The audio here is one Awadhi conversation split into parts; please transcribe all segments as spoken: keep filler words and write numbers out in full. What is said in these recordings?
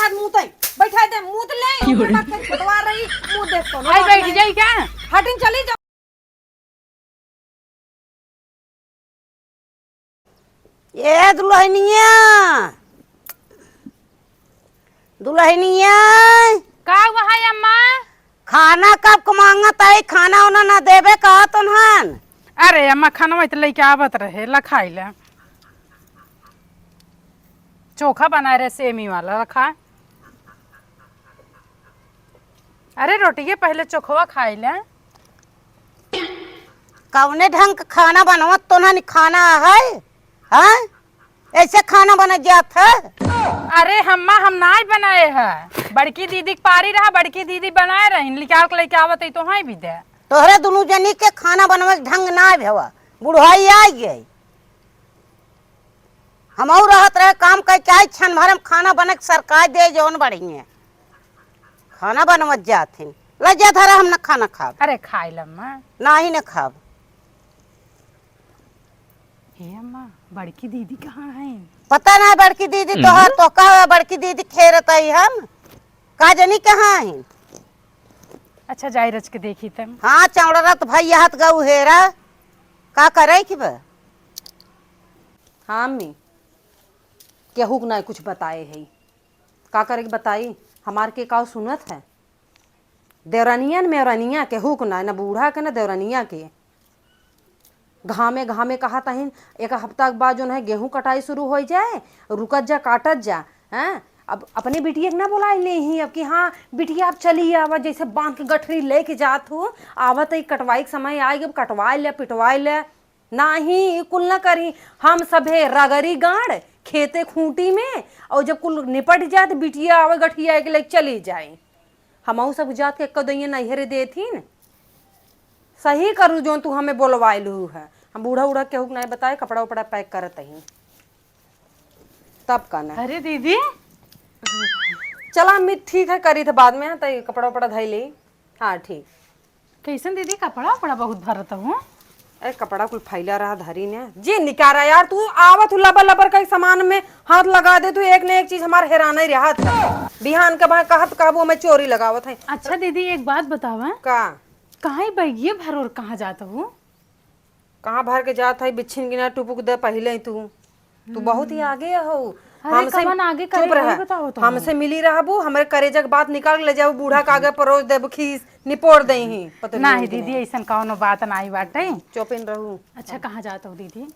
मुँह तई बैठा दे, मुँह ले, ओकर बाद कहीं छोटवा रही, मुँह देख तो आई बैठ जाई का? हटिन चली जा। ए दुल्हनिया, दुल्हनिया। का हुआ है अम्मा? खाना कब क मांगत है, खाना उना ना देबे कहत उन्हन। अरे अम्मा, खाना वही तो लेके आवत रहे, ला खाई ले। चोखा बनाए रहे सेमी वाला, ला खा। अरे रोटिये पहले चोखवा खाई ले। कवने ढंग क खाना बनवत तोन्हन खाना है? हाँ? ऐसे खाना बन जात है? अरे हम्मा, हम नाई बनाए है, बड़की दीदी के पारी रहा, बड़की दीदी बनाए रही, निकाल के लेके आवत है तो हाँ भी दे। तोहरे दुनू जनी के खाना बनवे के ढंग ना भेवा, बुढ़ाई आ गई। हमहू रहत रहे काम कइ के आई, छन भर में खाना बने के सरकार दे जौन बढ़िया। खाना बनवत जात हिन। ले जा धरा, हम न खाना खाब। अरे खाई ल अम्मा। नाही न खाब। हे अम्मा, बड़की दीदी कहाँ है? पता ना बड़की दीदी तोहर, तो का बड़की दीदी खेरत आई हम। का जनी कहाँ है? अच्छा जाई रच के देखी तम। हाँ, चौड़रत भैया हाथ गऊ हेरा। का करे की बा? हाँ अम्मी, केहू के नाई कुछ बताए है। का करे के बताई, हमार के काऊ सुनत है? देवरनिया न मेवरनिया, केहू के नाई, न बूढ़ा के, न देवरनिया के। घामे घामे कहत अहिन, एक हफ्ता के बाद जौन है गेहूं कटाई शुरू होइ जाए, रुकत जा, काटत जा, हैं? अब अपने बिटिया के ना बोलाइ लेही, अब कि हाँ बिटिया आप चली आवा, जैसे बांध के गठरी लेके जात हो, आवत है कटवाई के समय आइ, अब कटवाइ ले, पिटवाइ ले। नाही, ई कुल न करी। हम सभे रगरी गाड़, खेते खूंटी में, और जब कुल निपट जाए तो बिटिया आवे गठिया के लेके चली जाए। हमहू सब जात के एक्को दइया नैहरे देथिन। सही करू जौन तू हमें बोलवाइलू है। हम बूढ़ा उढ़ा केहू के नहीं बताए, कपड़ा उपड़ा पैक करत ही। तब का ना। अरे दीदी। चला अम्मी, ठीक है, करी थे बाद में, हाँ, तो कपड़ा उपड़ा धई ली। हाँ, ठीक। कैसन दीदी, कपड़ा उपड़ा बहुत भरत हूँ। ए, कपड़ा कुल फैला रहा धरी ने। जी निकारा यार, तू आवत हूँ लबर लबर का सामान में हाथ लगा दे, तू एक न एक चीज हमार हेराना ही रहत है। बिहान के भाई कहत कहबू हमें चोरी लगावत है। अच्छा दीदी, एक बात बतावा। का? कहाँ ई बैगिया भर और कहाँ जात हूँ? कहाँ भर के जात है, बिच्छिन गिना टुपुक दे पहिले ही तू। तू बहुत ही आगे हो। अरे, हमसे कवन आगे चुप करे, रह। वही बताओ तो। हमसे मिली रहबू, हमरे करेजा के बात निकाल के ले जाबू, बूढ़ा के आगे परोस देबू, खीस निपोर देही, पतली नहीं दीदी, ऐसन कौनो बात नहीं बाटे। चुपिन रहू। अच्छा, कहाँ जात हो दीदी?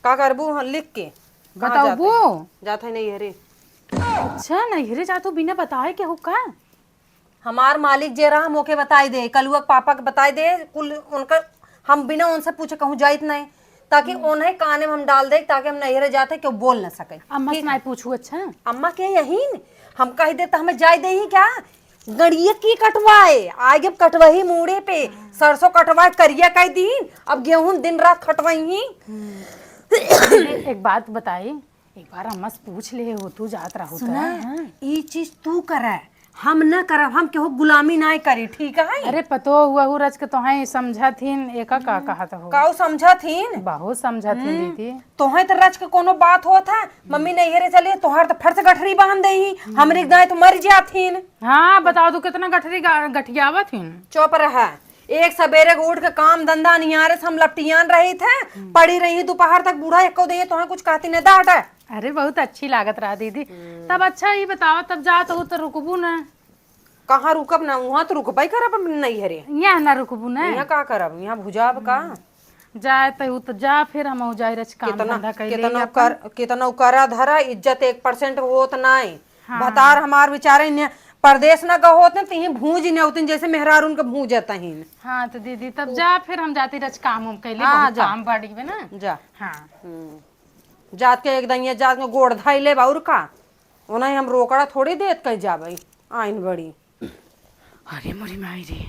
का करबू? हाँ, लिख के। कहाँ जात बताबू? है? जात है नैहरे। अच्छा, नैहरे जात हो बिना बताए केहू का? हमार मालिक जे रहा, हम ओके बताई दे, कलुआ के पापा के बताई दे, कुल उनका, हम बिना उनसे पूछे कहूँ जाइत नहीं, ताकि उन्हें काने में हम डाल दे, ताकि हम नैहरे जाते, केहू बोल न सके। अम्मा से ठीक है? नहीं पूछू, अच्छा? अम्मा के यहीन, हम कह दे तो हमें जाए दे ही क्या? गड़िया की कटवाए, आगे कटवाही मूड़े पे, सरसों कटवाए करिया कह दीन, अब गेहूं दिन रात खटवाई ही। एक बात बताई, एक बार अम्मा से पूछ ले हो, तू जात रहू सुना, त, हाँ। ई चीज तू करे, हम न करब, हम केहू गुलामी नाय करी, ठीक है? अरे पतो हुआ हु रच के तोहे समझत हिन, एका का कहत हो? काऊ समझत हिन? बहुत समझत हिन हम्म, दीदी। तोहे त रच के कोनो बात होत है, मम्मी नैहरे चली, तोहार त फट से गठरी बांध देही, हमरे गाय तो मर जात हिन। हाँ, बताओ तू कितना गठरी गा-, गठियावत हिन। चुप रहा, एक सबेरे के उठ के काम धंधा निहारे से हम लपटियान रही थे, पड़ी रही दोपहर तक, बूढ़ा एको दे तोहे कुछ कहती नहीं दा हटा। अरे बहुत अच्छी लागत रहा दीदी। हम्म। तब अच्छा ई बतावा, तब जात हो तो रुकबू ना? कहाँ रुकब ना, वहाँ तो रुकबे करब हम नैहरे। यहाँ ना रुकबू ना? यहाँ का करब, यहाँ भुजाब का? जाए तो उ तो जा, फिर हम जाए रच काम कितना, धंधा कैले कितना अपन। कर, कितना करा धरा, इज्जत एक परसेंट होत नाई। हाँ। भतार हमार बेचारे ने परदेस ना गए होत न, तिही भूज ने होतिन, जैसे मेहरारून के भूजत हिन। हाँ, तो दीदी, तब जा, फिर हम जाती रच काम उम कैले, हाँ, बहुत जा। काम बाड़ी बे ना। जा। हाँ। हम्म। जात के एक दइया जात के गोड़ धाई लेब, और का? ओनाही हम रोकड़ा थोड़ी देत कहीं जाबे, आइन बड़ी। अरे मोरी माई रे,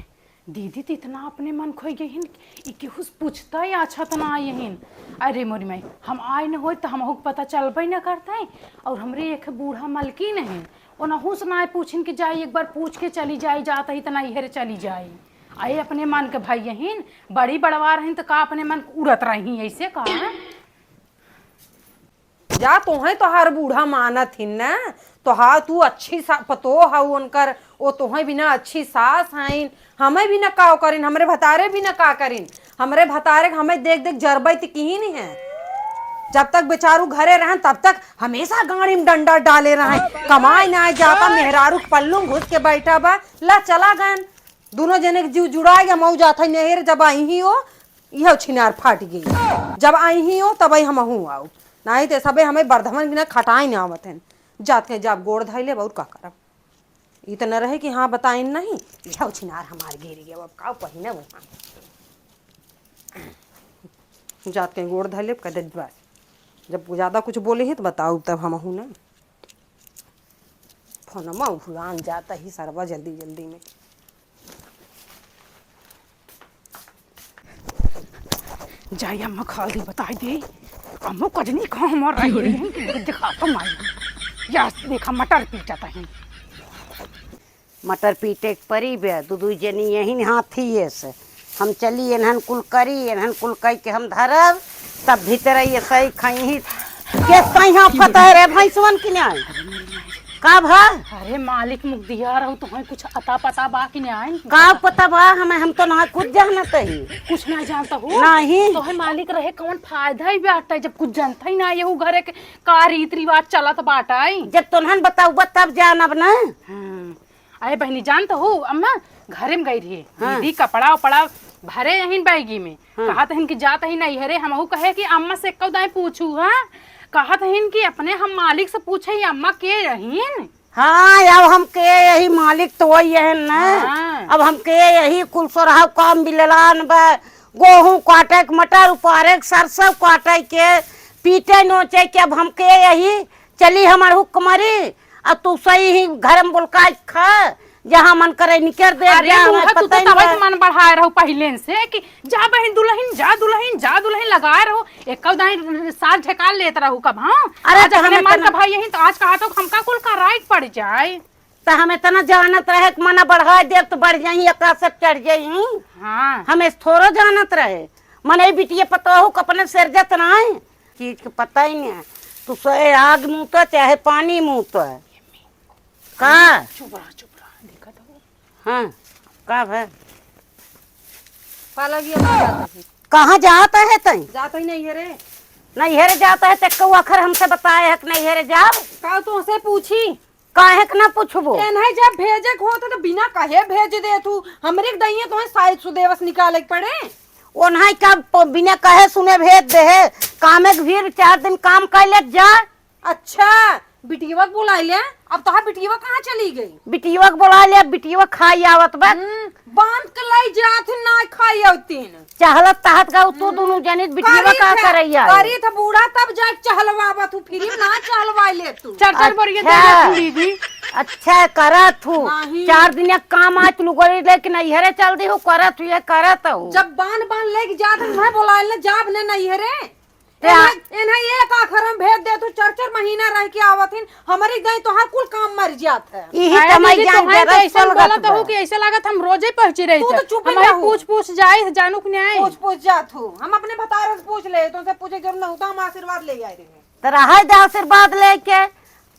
दीदी त इतना अपने मन खोई गई हिन, ई केहू से पूछता ही अच्छा त ना आई हिन। अरे मोरी माई, हम आए न होई त हमहू के पता चलबे न करता है। और हमरे एक बूढ़ा मलकिन है, ओनहू से ना पूछिन कि जाई, एक बार पूछ के चली जाई, जात ही त ना इहरे चली जाई। अरे अपने मन के भाई यहीन, बड़ी बड़वा रहीन त का अपने मन के उड़त रही ऐसे का? जा, तोहई तोहार बूढ़ा मानत हिन न, तोहार तू अच्छी सा-, पतोह हऊ उनकर, ओ तोहई बिना अच्छी सास हईन, हमई बिना का करिन, हमरे भतारे बिना का करिन, हमरे भतारे के हमई देख देख जरबई त किहिन है। जब तक बेचारू घरे रहन तब तक हमेसा गाड़ी में डंडा डाले रहन, कमाए नाहीं जाता, मेहरारू के पल्लू में घुस के बैठा बा, ला चला गन। दुनो जने के जीव जुड़ाए गया, मऊ जात है नैहर, जब अइहीं हो, इहउ छिनार फाटि गई। जब अइहीं हो, तबही हमहूँ आउब। नाहीं त सबे हमई बरधमन बिना खटाई न आवत हैं। जात के जाब गोड़ धइ लेब, अउर का करब? ई त न रहे कि हाँ बताइन नहीं, इहउ छिनार हमार गिर गया, अब का पहिने वो। जात के गोड़ धइ लेब, कह दे बस। जब ज्यादा कुछ बोले ही त बताउब तब हमहूँ न। फोनमा उहुआन जात ही सरवा जल्दी जल्दी में। जाई अम्मा खाली बताई दे, अम्मो कजनी कहाँ हमार रह गई है, दिखा तो माई। या देखा मटर पीटत है। मटर पीटे के परी बे, दू दू जनी यही हाथी से। हम चली, एनहन कुल करी, एनहन कुल कई के हम धरब, तब भीतर ये सही खइही। के सही हाँफत है रे भैंसवन की नाई? का भा? अरे मालिक मुख दिया रहू, तोहई कुछ अता पता बा कि नाई? का पता बा हमें, हम तो ना कुछ जानत ही। कुछ ना जानत हो? नहीं। तोहई मालिक रहे कौन फायदा ही बाटे, जब कुछ जानत ही ना, यहू घरे के का रीत रिवाज चलत बाटे। जब तोहन बताउबा तब जानब ना। हाँ। अरे बहिनी, जानत हो, अम्मा घरे में गई रही, हाँ। दीदी कपड़ा उपड़ा भरे यहीं बैगी में। हाँ। कहत हन कि जात ही नैहरे, हमहू कहे कि अम्मा से एक्कौ दाई पूछू, हाँ। कहत हन कि अपने हम मालिक से पूछे, ये अम्मा के रहीन? हाँ, अब हम के यही मालिक तो वही है ना। हाँ। अब हम के यही कुल सोरहा काम बिललान बा, गोहूँ काटे के, मटर उपारे के, सरसों काटे के, पीटे नोचे के, अब हम के यही चली हमार हुक्मरी, आ तू सही ही घर में बोलकाई खा, जहाँ मन करे निकर दे, अरे जा, बूढ़ा, हमें तू तो पता ही तबे नहीं। से मन बढ़ाए रहू पहिले से कि जा बहिन दुलहिन, जा दुलहिन, जा दुलहिन लगाए रहू, एक्कौ दाई साज ढेकाल लेत रहू कब, हाँ? अरे आज तो अपने हमें मन इतना का भाई यही तो आज कहा तो हमका कुल कराई के पड़ जाए। तो हम इतना जानत रहे कि मना बढ़ाए देब तो बढ़ जाई, एकरा से चढ़ जाई। हाँ। हम इस थोड़ो जानत रहे, मने बिटिया पतोहू के अपने सिरजत नाई, चीज के पता ही नहीं है। तू सोए आग मुँह तो चाहे पानी मुँह तो। का? चुप रहा, चुप रहा, देखा तो। हाँ, का भा? पाला गया, हम जात ही। कहाँ जात है तई? जात ही नैहरे। नैहरे जात है, ते कौ आखर हमसे बताए है कि नैहरे जाब? का तोहसे पूछी? काहे के ना पूछबो? एनहे जब भेजे के होत तो बिना कहे भेज देतू। हमरे के दइये तोहे साइज सुदेवस निकाले के पड़े। ओनहे का प-, बिना कहे सुने भेज दे है। कामे के भीड़ चार दिन काम कर ले जा। अच्छा, बिटियवा के बुलाइ ले। अब तोहार बिटियवा कहाँ चली गई? बिटियवा के बुलाइ ले, अब बिटियवा खाइ आवत बा। हम्म, बांध के लाई जात है, ना खाइ आवतीन। चहलत तहत का तू हम्म। दुनू जनित बिटियवा करी का थे, करैया है? करी थे बूढ़ा तब जाके चहलवावत हूँ, फिर ना चहलवाइ ले तू। चार चार बोरिया दे अच्छा। दे तू दीदी। अच्छा, करत हूँ। नहीं। चार दिन एक काम आज लुगरी लेके नैहरे चल दी हूँ, करत हूँ, ये करत हूँ। जब बांध बांध लेके जात है, मैं बुलाइ ले, जाब ने नैहरे। ते आ- एन्हे, एन्हे एक आखर में भेज दे, तू चार चार महीना रह के आवत हिन, हमरी गई तोहार कुल काम मर जात है। इही अरे कमाई दीदी, जान तोहार जरा तो ऐसे चल बोलत गत हूँ बा। कि ऐसे लागत हम रोजे पहुँची रही तू थे। तो चुप ही हमारे रहू। पूछ पूछ जाए, जानू कि नहीं? पूछ पूछ जात हूँ, हम अपने भतारे से पूछ ले, तुमसे पूछे जरूर न होता, हम आशीर्वाद ले आए रहे। तो रहे दे आशीर्वाद लेके,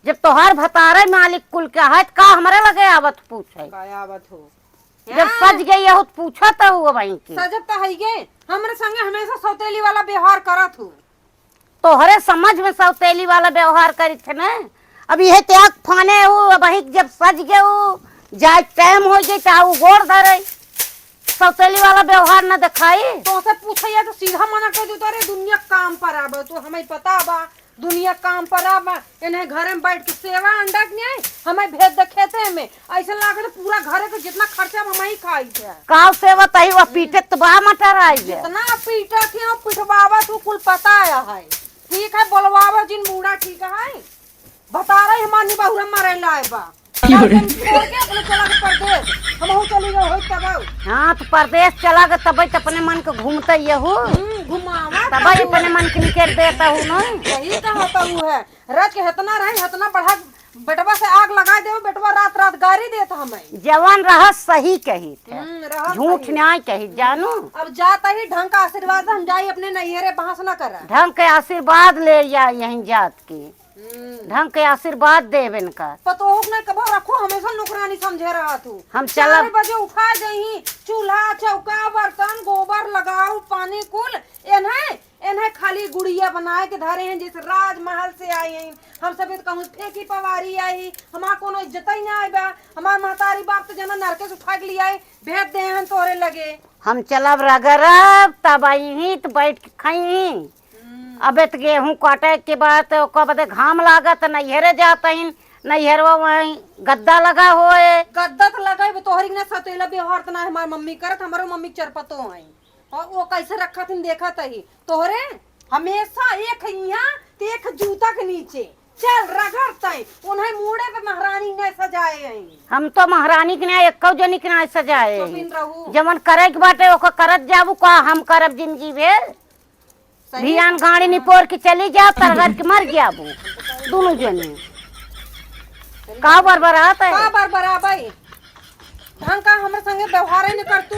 जब तोहार भतारे मालिक कुल के है, तो का हमरे लगे आवत पूछे? का आवत हो? जब हाँ। सज गई हो, तो पूछत हो वहीं की। सजत तो है गे, हमरे संगे हमेशा सौतेली वाला व्यवहार करत हो। तोहरे समझ में सौतेली वाला व्यवहार करी थे ना। अब यह त्याग फाने हो, अब वहीं जब सज गए हो, जाए टाइम हो जाए, चाहे वो गोड़ धरे, सौतेली वाला व्यवहार न दिखाई। तोसे पूछे या तो सीधा मना कर देता, "अरे दुनिया काम पर आबे, तू हमें पता बा, दुनिया काम पर आबा, इन्हें घर में बैठ के सेवा अंडा के नहीं, हमें भेज दे खेते में।" ऐसे लागत पूरा घर के जितना खर्चा हम ही खाई थे। काव सेवा तही वह पीटे तो बा मटर आई है। जितना पीटा थी हम पिटवावा तू कुल पता है। ठीक है, बोलवावा जिन बूढ़ा ठीक है। भतारा ही हमार निबहुरा मरे लाए बा। की हो रे? छोड़ के अपने चला के परदेस। हमहू चली गए होई तब। हाँ, तो परदेस चला गए तब तो अपने मन के घूमता ही हो। हम्म, घुमावा तब तब। अपने मन के निकर देता हूँ ना। यही तो होता हूँ है। रच के हेतना रहे, हेतना बढ़ा बेटवा से आग लगा दे, बेटवा रात रात गारी देत हमें। जवन रहत सही कहित है, हम्म, रहत झूठ सही। नाय कहित, जानू। अब जात ही ढंग का आशीर्वाद, हम जाई अपने नैहरे, बहस न कर। ढंग के आशीर्वाद ले जा यहीं जात के। हम्म। ढंग के आशीर्वाद देबे न कर। पतोहू के ना कबो रखो, हमेशा नौकरानी समझे रहत हूँ। हम चार चलब। बजे उठा जइहीं, चूल्हा, चौका, बर्तन, गोबर लगाऊ, पानी कुल, एन्हें, एन्हें खाली गुड़िया बनाए के धरे हैं, जैसे राजमहल से आई हैं। हम सब तो कहूँ फेंकी पवारी आई, हमार कोनो इज्जत ही ना आए बा। हमार महतारी बाप तो जना नरके से उठा के लियाए, भेज दे हैं तोहरे लगे। हम चलब रगरब, तब अइहीं त बैठ के खइहीं। हम्म। अबे त गेहूं काटे के बाद त ओकर बदे घाम लागत, नैहरे जात हइन, नैहरवा वहीं गद्दा लगा होए। गद्दा त लगाई, तोहरी के ना सतेला व्यवहार त ना हमार मम्मी करत, हमरो मम्मी के चरपतो हई। और वो कैसे रखत हइन देखत ही। तोहरे हमेशा एक इहाँ त एक जूता के नीचे। चल रगड़ तय, उन्हें मूड़े पे महारानी ने सजाए हई। हम तो महारानी के ना एक्को जनी के ना सजाए चुपिन हई। रहू। जवन करे के बाटे ओकर करत जाबू का, हम करब जिंदगी भर। सही। भियान गाड़ी निपोर के चली जाब, तरगड़ के मर जाबू। दोनों जने। का बरबरात है? का बरबराबई? ढंग का हमरे संगे व्यवहार ही नहीं कर तू।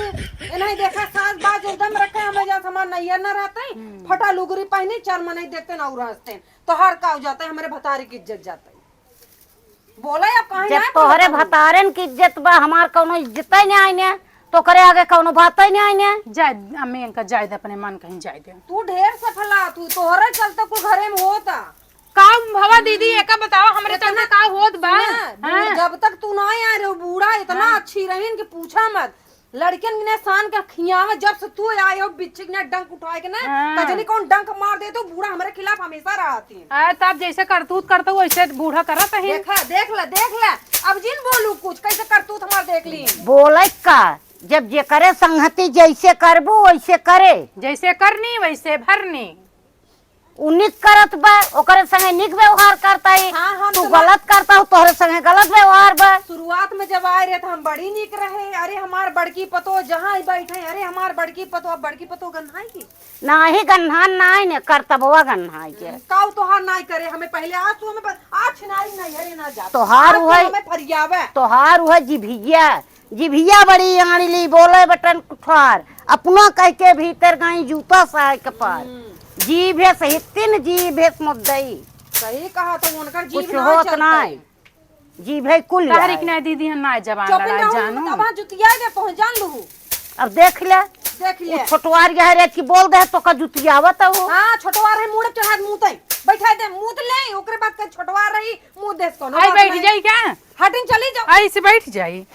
इन्हें देखा सास बाज एकदम रखे, हमें जात हमार नैया न रहते। हम्म। फटा लुगरी पहनी, चार मनई देखते ना उरासते। तोहार का हो जाता है, हमरे भतारी की इज्जत जाता है। बोला या काहे जब ना तोहरे बोलत हूँ? भतारन की इज्जत बा, हमार कौनो इज्जत ही नहीं आईने, तो करे आगे कौनो बात ही नहीं आईने। जाए, अम्मी, इनका जाए दे, अपने मन कहीं जाए दे। तू ढेर सफला, तू तोहरे चलते कुल घरे में होता। का भवा दीदी, हम्म। एका बताओ, हमरे इतना चलते का होत बा? सुना, बूढ़, हाँ। जब तक तू ना आए रहो, बूढ़ा इतना हाँ। अच्छी रहीन कि पूछा मत। लड़कियन के ने सान के खियावे, जब से तू आए हो, बिच्छी के ने डंक उठाए के ने, हाँ। कजनी कौन डंक मार दे, तो बूढ़ा हमरे खिलाफ हमेशा रहती है। आ, तब जैसे करतूत करता, वैसे बूढ़ा करत ही। देखा, देख ले, देख ले, अब जिन बोलू कुछ, कैसे करतूत हमार देख ली। बोले का, जब जेकरे संगति जैसे करबू, वैसे करे। जैसे करनी, वैसे भरनी। उ निक करत बा, ओकरे संगे निक व्यवहार करता है। हाँ, हम तू तो गलत करता हो, तोहरे संगे गलत व्यवहार बा। शुरुआत में जब आए रहे तो हम बड़ी निक रहे, अरे हमार बड़की पतो जहाँ ही बैठे, अरे हमार बड़की पतो, अब बड़की पतो गन्हाई की? नाही गन्हान नाही ने, करतबवा गन्हाई के। हम्म, काऊ तोहार नाही करे, हमें पहले आज तू हमें ब-, आज छिनाई नहीं, अरे ना जा। तोहार आज तू उहै, हमें फरियावे। तोहार उहै जिभिया, जिभिया बड़ी आड़ी ली, बोले बटन कुठार, अपना कह के भीतर गई जूता साय के पार। हम्म। जीभे सहितिन, जीभे से मुद्दई। सही कहा तो उनकर जीभ कुछ ना होत चलता नाय। है। जीभे कुल तहरी आय। के ना दीदी, हम ना जबान चुप लड़ा ना हो, जानू। अब हाँ जुतिया दे पहुँच जान लू। अब देख ले। देख ले। उ छोटवार यह रे कि बोल दे तो का जुतियावत हो। हाँ, छोटवार है, मूड़ चढ़ा के मूतई। बैठा दे, मूत ले, ओकरे बाद के छोटवार रही, मूत दे कौनो आई बात बैठ नहीं। जाई क्या? हटिन चली जाओ। ऐसे बैठ जाई।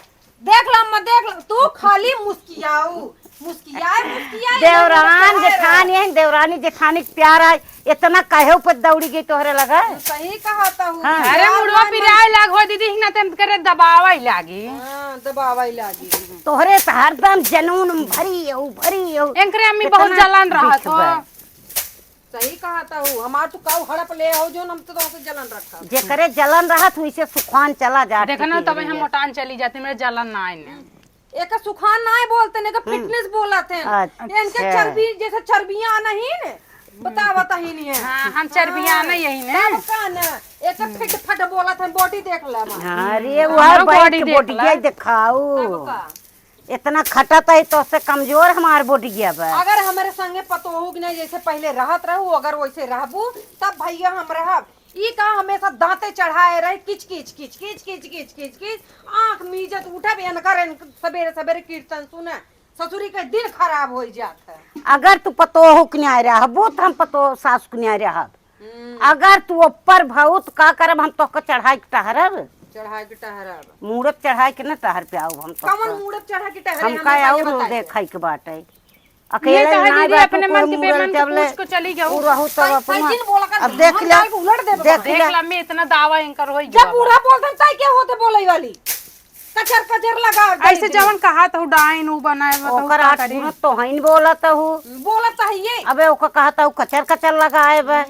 देख ला अम्मा, देख ला, तू खाली मुस्कियाऊ, मुस्कियाए, मुस्कियाए, देवरान इधर उधर जेठान, चढ़ाए यही देवरानी जेठानी के प्यार है, इतना काहे ऊपर दौड़ी गई तोहरे लगा? तू सही कहा तो हूँ। हाँ। अरे प्यार मुड़वा ना पिराए लाग हो दीदी, हिना तेन करे दबावई लागी। हाँ, दबावई लागी। तोहरे तो हरदम जनून भरी हो, भरी हो। एनकरे अम्मी बहुत इतना जलन रहत दुख हो। बा। सही कहा था हूँ, हमार तू काऊ हड़प ले हो, जोन हम तो तोहसे जलन रखा। जेकरे जलन रहत, वैसे सुखान चला जा, देखा ना, टिकरी तबे हम लिए। मोटान चली जाते, मेरे जलन ना आए ने। एका सुखान ना बोलते ने, एका हम्म। फिटनेस बोलत हैं। अच्छा। इनके चर्बी, जैसे चर्बियाँ नहीं ने, बतावत ही नहीं है। हाँ, हम चर्बियाँ हाँ। नहीं यही ने। तब का ना, एका हम्म। फिट फट बोलत हैं, बॉडी देख ले हमार। हाँ, अरे, हम्म। वो हमरो बाइक बॉडी के देख बॉडी ले। के दिखाऊ। तब का? इतना खटत है, तोहसे कमजोर हमार बॉडी बा। अगर हमरे संगे पतोहू के नहीं जैसे पहले रहत रहू, अगर वैसे रहबू, तब भैया हम रहब। ई का हमेशा दांते चढ़ाए रहे, किच, किच, किच, आँख मीजत उठब, एनकर, एन-, सबेरे, सबेरे कीर्तन सुने, ससुरी के दिन खराब होइ जात है। अगर तू पतोहू के न्याय रहबू, त हम पतोह सास के न्याय रहब। हम्म। अगर तू ऊपर भऊ, त का करब, हम तोहके चढ़ाई के टहरब। चढ़ाई के टहरब। मूड़े पे चढ़ाई के न टहर पे आऊ हम तोहके। कमन मूड़े पे चढ़ा के टहरे, हम हमका का और बताई? देखई के बाटे। अकेले ये कहा ना दीदी, बैठू, अपने कोई मन के मूड़े बेमन के जब ले पूछ को चली जाऊ। उ रहू तब सही, अपना। सही जिन बोला कर अब देख ले, उलट देबे देख बाबा। ले। देख ला, मैं इतना दावा एंकर होई जब गया। बूढ़ा बोलतन, तय के होते बोलई वाली? कचर, कचर लगा ऐसे दे दे। जवन कहा तो डाइन उ बनाए बा, तो ओकर का आठ करी? मुहत तो हइन बोलत हूँ। बोलत तो है ये। अबे ओकर कहा तो कचर, कचर लगाए बा।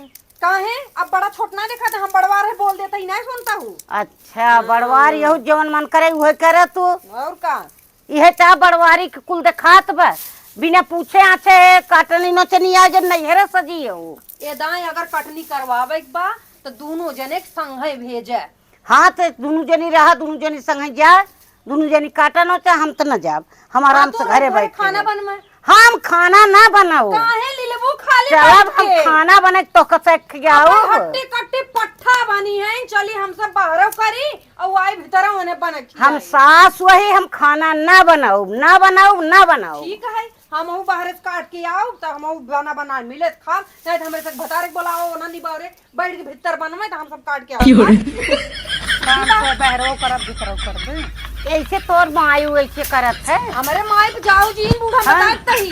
काहे? अब बड़ा छोट ना देखा था, हम बड़वार है, बोल देता ही नहीं सुनता हूँ। अच्छा, हाँ। बड़वार यहू जवन मन करे उहे करे तू। और का? इहे चा बड़वारी के कुल देखात बा, बिना पूछे आछे कटनी नोचनी आ जब नैहरे सजी हो। ए दाई अगर कटनी करवावे के बा, त दूनो जने के संगे भेजे। हाँ, ते दुनू जनी रहा, दुनू जनी संगे जा, दुनू जनी काटा नोचा, हम त न जाब, हम आराम से घरे बैठ के खाना बनवा। हम खाना ना बनाऊ। काहे लीलबू खाली चलब बैठ हम के? खाना बने तो कसे खियाऊ। अपन हट्टी कट्टी पट्ठा बनी है, चली हम सब बाहरों करी और आई भीतर उन्हें बने हम खियाई। सास वही, हम खाना ना बनाऊ, ना बनाऊ, ना बनाऊ। ठीक है, हम हूँ बाहर से काट के आऊ, तो हम हूँ बना बना मिले तो खाब, नहीं तो हमरे से भतारे के बोलाओ, ना निबारे, बैठ के भीतर बनवे, तो हम सब काट के आऊ। की हो रे? काम तो बहरो करब, भीतरो करबे। ऐसे तोर माई वैसे करत है। हमरे माई पे जाऊ जी, बूढ़ा हाँ। बतात तही।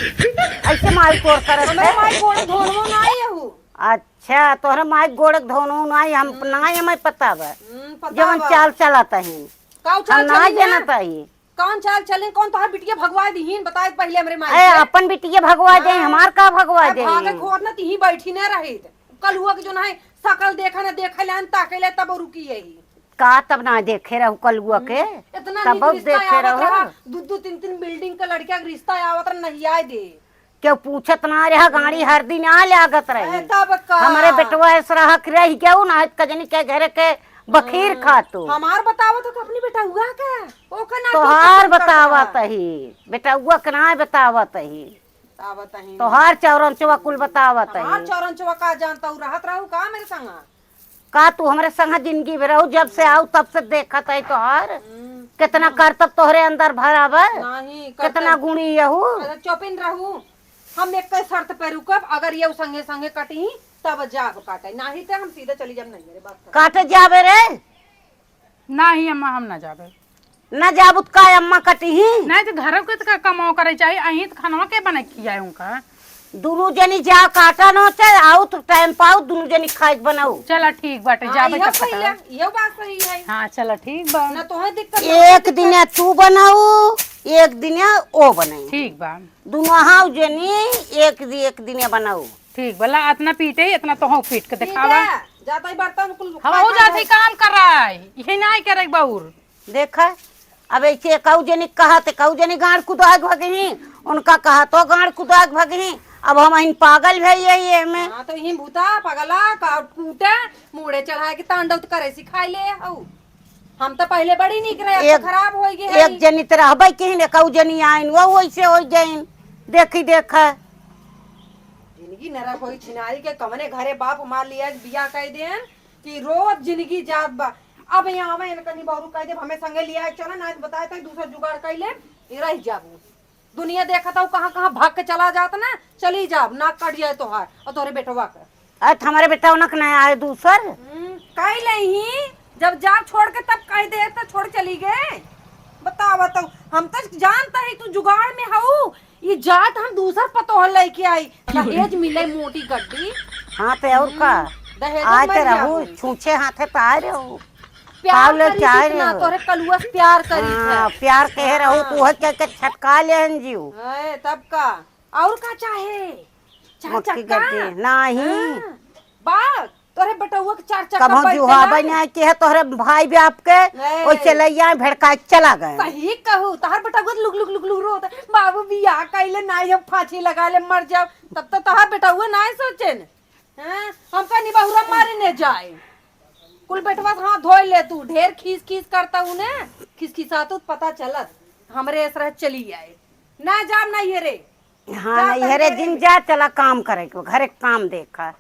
ऐसे माई तोर करत हमरे है। माई गोड़ धोनवो ना आई हूँ। अच्छा, तोहरे माई गोड़ धोनवो ना आई, हम हम्म। ना हमें पता बा। हम्म, पता जवन बा। चाल चलत है। का हम चाल ना चली है? जानत है। कौन चाल चले, कौन तोहार बिटिया भगवा दीहिन? बताए पहले हमरे माई ए, के। अपन बिटिया भगवा दे, हाँ। हमार का भगवा ए, दे? भागे खोर न तिही बैठी न रहित। कलुआ के जो ना है, सकल देखा न देखे ले, न ताके ले, तब रुकी यही। का तब ना देखे रहू कलुआ के? हम्म, इतना तब नीक बहुत रिश्ता देखे आवत रहू। रहा, दू दू तीन तीन building के लड़किया के रिश्ता आवत रहा, नहीं आए दे। केहू पूछत ना रहा, गाड़ी हम्म। हर दिन आ लागत रही। ए, तब का? हमरे बेटवा ऐस रहा कि रह गयो ना, आज कजनी के घरे के बखीर हम्म। खातू। हमार बतावत हो तो अपनी बेटउआ के, ओकर ना तोहार कुछ पसंद करता बतावत है। ही, बेटउआ के ना बतावत ही। बतावत ही। तोहार चौरंचवा कुल बतावत हमार ही। चौरंचवा का जानता, उ रहत रहू का मेरे संग? का तू हमरे संग जिंदगी भर रहू, जब से आऊ तब से देखत है तोहार। हम्म। कितना करतब तोहरे अंदर भरा बा। नहीं, करतब। कितना गुणी यहू। अच्छा, चुपिन रहू। हम एक शर्त पे रुकब, अगर ये संगे संगे कटी, तब जाब काटे, नहीं तो हम सीधे चली जाब नहीं मेरे बात कर। काटे जाबे रे? नहीं अम्मा, हम ना जाबे। ना जाबू त का अम्मा कटिही? नहीं तो घरों के तो का कमाओ करे चाहिए, अहीं तो खानवा के बना के खियाए उनका। दुनू जनी जा काटा न चाहे, आऊ तो टाइम पाऊ, दुनू जनी खाए के बनाऊ। चला ठीक बाटे, हाँ, जाबे इहो तब सही पता। है, इहो बात सही है। हाँ, चला ठीक बा। ना तोहे दिक्कत ना एक दिक्कत। दिने तू बनाऊ, एक दिने ओ बनाई। ठीक बा। दुनू हाउ जनी एक दि-, एक दिने बनाऊ। ठीक बा, ला, इतना पीटे, इतना तोहू पीट के ठीक देखावा। है, जाता ही बर्तन कुल हम खाए हो खाए जाते है। काम कर रहा है, यही ना करे बउर। देखा, अब ऐसे एकऊ जनी कहत, एकऊ जनी गांड कुदाग भगही, उनका कहा तो गांड कुदाग भगही। अब हम इन पागल भई यही एमे। हाँ, तो यही भूता, पगला, का कूटे, मूड़े चढ़ाए के तांडव तो करे सिखाई ले हऊ। हम तो पहले बड़ी नीक रहे, अब तो एक, खराब होई गई है। एक जनी त रहबे किहिन, एकऊ जनी आइन, वो वैसे हो जाइन। देखी देखा। जिंदगी नरक होई छिनारी के, कवने घरे बाप मार लिया, बियाह कई देन कि रोज जिंदगी जात बा। अब यहाँ आवे, इनका निबहरू कह देब, हमें संगे लिया चला, ना बताए तो दूसरा जुगाड़ कर ले, ये रह जाबू। दुनिया देखत हऊ कहाँ कहाँ भाग के चला जात ना, चली जाब, नाक कट जाए तोहार और तोहरे बेटवा के। अरे, त हमरे बेटवा नक नहीं आए दूसर। हम्म, कह लेही, जब जाब छोड़ के तब कह दे तो छोड़ चली गए। बतावा तो, हम तो जानता ही तू जुगाड़ में हऊ, ई जात हम दूसर पतोह लेके आई, दहेज मिले मोटी गड्डी। हाँ, तो और का? हम्म, दहेज आए मर तो रहू, जाबू। छूछे हाथे तो आए रहू। प्यार पाव ले करी चाहे कितना, रे। तोरे कलुआ से प्यार करी हाँ, थे। प्यार कहे रहू, हाँ। तू है के, के छटका ले हन जीव। है, तब का? और का चाहे? चार मक्की चक्का? गड्डी, नाही। हाँ। बाग, तोरे बेटउआ के चार चक्का कबहूँ बैठे जुहाबे ना। नहीं के है, तोहरे भाई बाप के, नहीं। ओइसे लइया भेड़का के चला गए। सही कहू, तोहर बेटउआ लुक, लुक, लुक, लुक रोत। बाबू बियाह कइले नाही, हम फांसी लगा ले, मर जाओ। तब तो तोहर बेटउआ नाही सोचे न। हैं? हमका निबहुरा मारे ने जाए। कुल बेटवा से हाथ धोए ले तू, ढेर खीस खीस करता उने, खिसखिसातू त पता चलत, हमरे एसरा चली आए। ना जाब ना ये रे। हाँ, जा ना ये रे तनी जिन जा, चला काम करे के, घरे के काम देखा।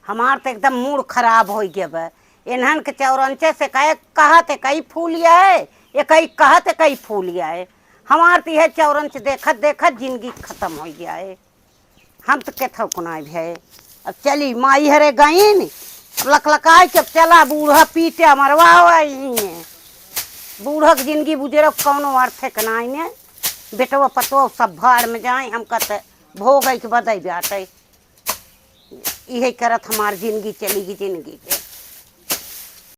हमार तो एकदम मूड खराब होइ गया बा। इन्हन के चौरंचे से कहे, कहत है कई फूल आए, ये कई कहत है कई फूल आए। हमार तो यह चौरंच देखत देखत जिंदगी खत्म होइ गया है। हम तो केथौ को नाई भे। अब चली, माई हरे गईन, लकलकाई के चला, बूढ़ा पीटे मरवावा ही है। बूढ़ा के जिंदगी बुझे रहो, कौनो अर्थ है के नाई ने। बेटवा पतोह सब भाड़ में जाए, हम कहते भोगई के बदई बाटे। इहे करत हमार जिंदगी चली गई जिंदगी के।